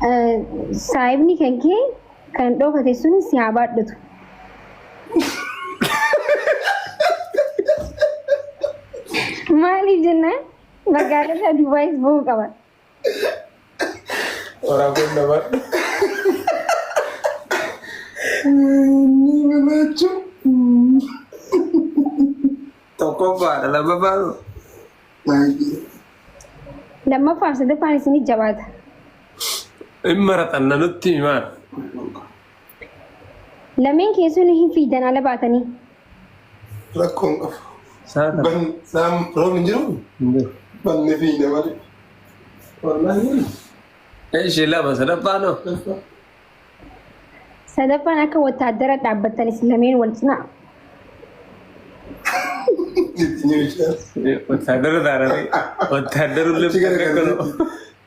Saahibni kan kee kan dhoofate sun si haa baadhatu. Maaliif jennaan magaalota Dubaayis bahuu qaba. Waraabuun nama. Ni balaachuu. Tokkoffaadha lammaffaan. Baay'ee. Lammaffaa fi sadaffaan isinit jabaata. Hin maraxanna nutti himaan. Lameen keessan hin fiidan ala baatanii. Rakkoon qabu. Sa'a Ban saan roobni hin jiru? hin jiru. Banne fiina malee. Wallaahi. Ishee lama sadaffaan hoo? Sadaffaan akka wattaaddara dhaabbattan isin lameen wal cinaa. Wattaadara taananii wattaadaru Achi garagalleeti.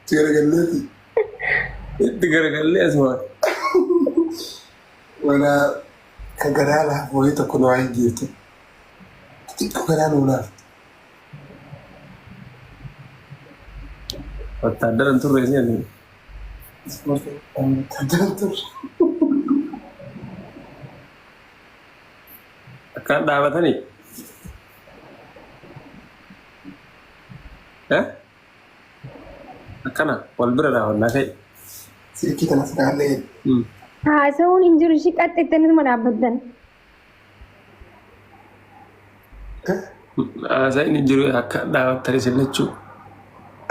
Achi garagalleeti. Itti garagallee asuma. Wala ka garaa laafu wayii tokko nu haa jijjiirtu. Xiqqoo garaa nuu laafu. Wattaadara hin turre isin. Wattaadara hin turre. Akkaan dhaabatanii. Eh? Akkana wal bira dhaabannaa ka'e. Silkii kanas dhaallee. Haasa'uun hin jiru ishii qaxxeettanituma dhaabbattan. Haasa'in hin jiru akka dhaabattan isin lachuu.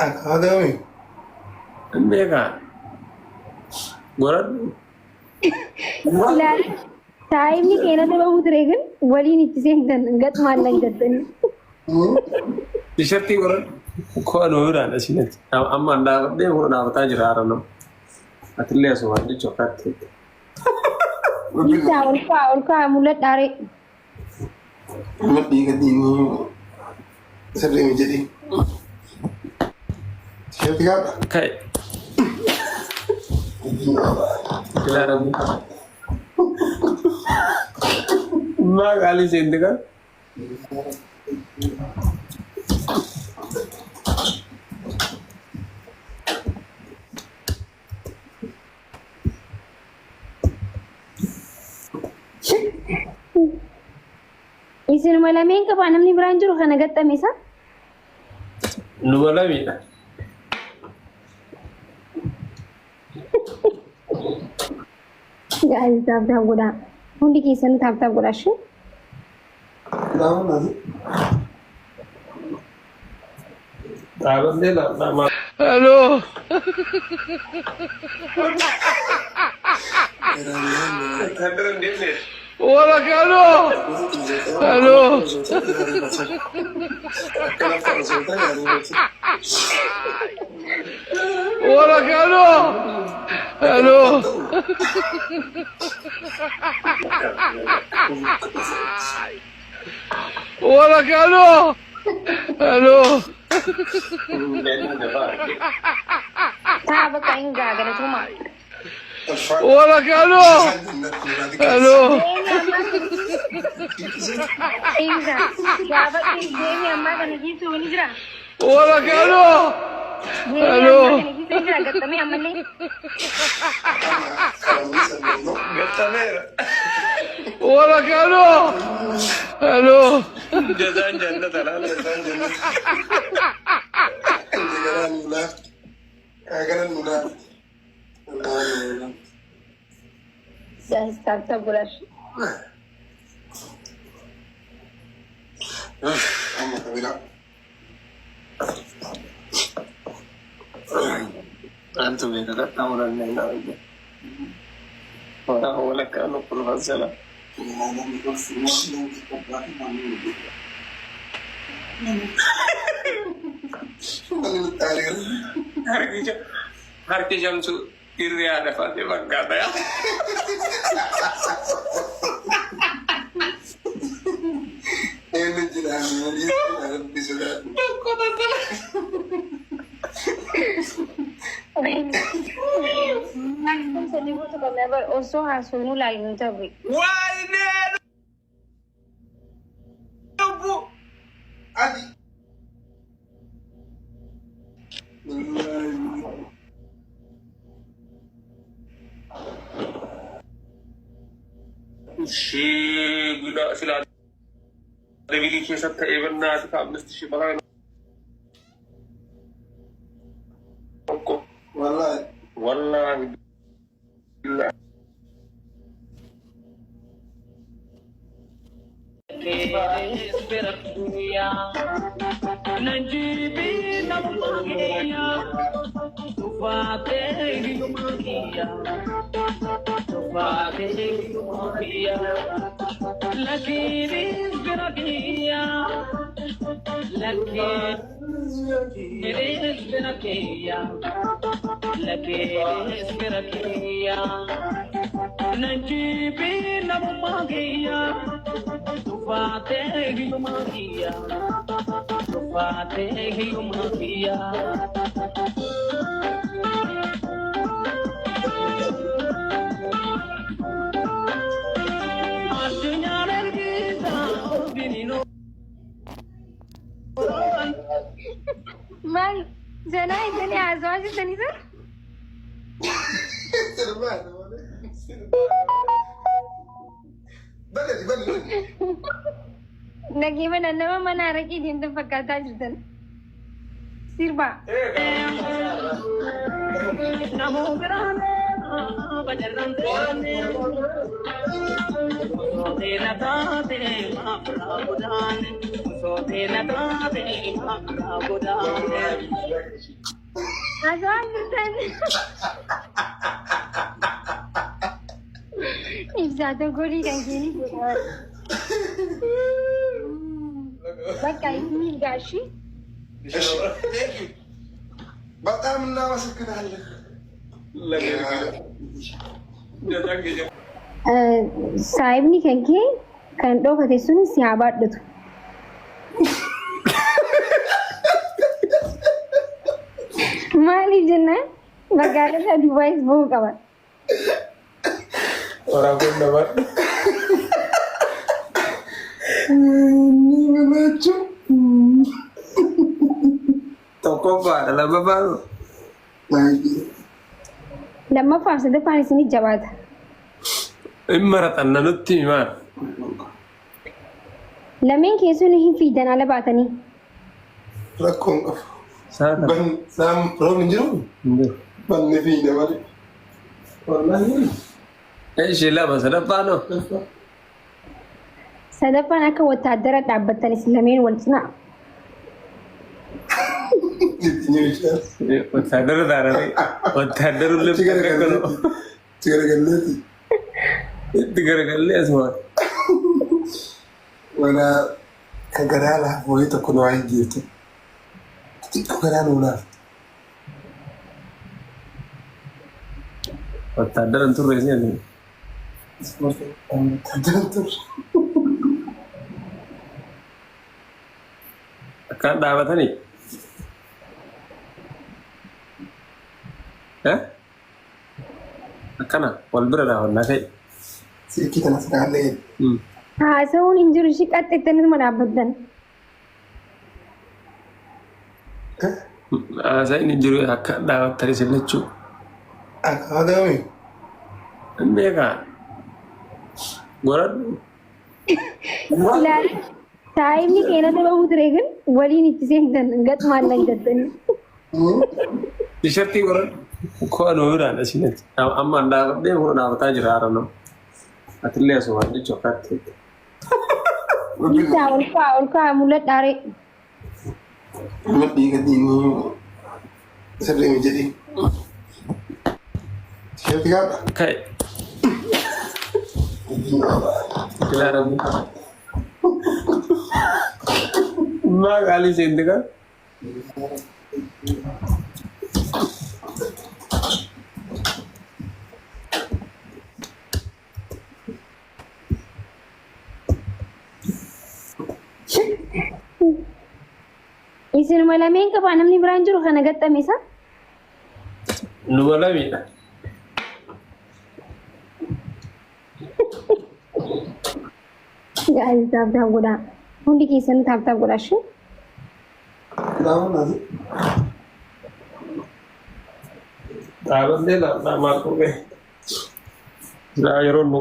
Akka hagami. Hin beekaa. Goradhu. Ilaali. Saahibni keenatti bahuu ture kun waliin itti seentan gaxumaan nan gattanii. Tishartii godhadhu. Koo anuu biraan asinatti. Amma an dhaabadhee kun dhaabataa jira haara nama. Atillee asumaan jechuun akkaatti. Dhiisaa ol ka'a ol ka'a mul'adhaaree. Amma dhiiga diinii sirrii mi jedhi. Tisheerti gaadha. Ka'e. Ilaalamni. Maa qaalii seente kan? Isinuma lameen qabaa namni biraan jiru kana gaxxame isa. Numa lamiidha. Gaarii taap taap godhaa. Hundi keessanuu taap taap godhaa ishee. Dhaabannee laallaa Hello. Wattaadara hin deemne. Walak hello. Hello. Walak hello. Hello. Walak hello. Hello. Taa bakka hin gaa galatoomaa. Walak hello. Hello. Deemi ammaa Inga gaafadhu deemi ammaa kana keessa wani jira. Walak hello. Deemi Hello. ammaa kana keessa ni jira gaxxamee ammallee. Gattameera. Walak hello. Hello. Jazaan jannata laala. Taap taap godhaa ishee. Antu beeka qaxxaamuran naa Walakkaa nu kulfansala. Harki shamsu irri haadha faatee fakkaata yaa. Sanii guutuu qabna bar osoo haasofnuu laalnu ta'e. Waayinee lubbu. ሺህ ስላ ደቢሊ keessatti ta'ee በእናትህ ከአምስት ሺህ በላይ ነው እኮ። Wallaahi. ወላሂ ቢላሂ። Maal zanaa isin haasawaa jirtanii sana? Sirbaadha malee. Sirbaadha. Balali balali. Dhageeffadha nama mana araqii deemtan fakkaataa jirtan. Sirbaa. Haasawaa jirtan. Ibsaa tokkolii kan keeni jedhama. Bakka inni gaashii. እሺ thank you. በጣም እናመሰግናለን። Saayibni kan kee kan dhokate sun si haa baadhatu. Maaliif jennaan magaalota Dubaayis bahuu qaba. Waraabuun namaa. Inni በላቸው። Tokkoffaadha lammaffaan. Lammaffaaf sadaffaan isinit jabaata. Hin maraxanna nutti himaa. Lameen keessuun hin fiidan ala baatanii. Rakkoon qabu. Saata. Ban saam roobni hin jiru? Banne fiina malee. Wallaahi. Ishee lama sadaffaan hoo? Sadaffaan akka wattaaddara dhaabbattan isin lameen wal cinaa. Wattaaddara taananii wattaaddaru Achi lifta garagalleeti. Achi garagalleeti. Itti garagallee asuma. Wala ka garaa laafu wayii tokko nu haa jijjiirtu. Xixiqqoo garaa nuu laafu. Wattaaddara hin turre isin. Wattaaddara hin turre. Akkaan dhaabatanii. Akkana wal bira dhaabannaa ta'e. Silkii tana silaallee. Haasa'uun hin jiru ishii qaxxeettanituma dhaabbattan. Haasa'in hin jiru akka dhaabattanii isin lachuu. Akka hagami. Hin beekaa. Goradhu. Ilaali saayibni keenatti bahuu ture ግን waliin itti seentan gaxmaallan jettanii. Tishartii goradhu. Koo biraan asinatti. Amma dhaabadhee kun dhaabataa jira haara nama. Atillee asumaan jechuun akkaatti. Ibsaa ol ka'a ol ka'a mul'adhaaree. Nama dhiiga diinii sirrii mi jedhii. Tisheertii kaadha. Ka'e. Ilaalamuu. Maa qaalii seente kan? Isinuma lameen qabaa namni biraan jiru kana gaxxame isa. Numa lamiidha. Gaa'el tap tap godhaa. Hundi keessanuu tap tap godhaa ishee. Kitaaba naasi. Dhaabannee laallaa maal qophe. Silaa yeroo nu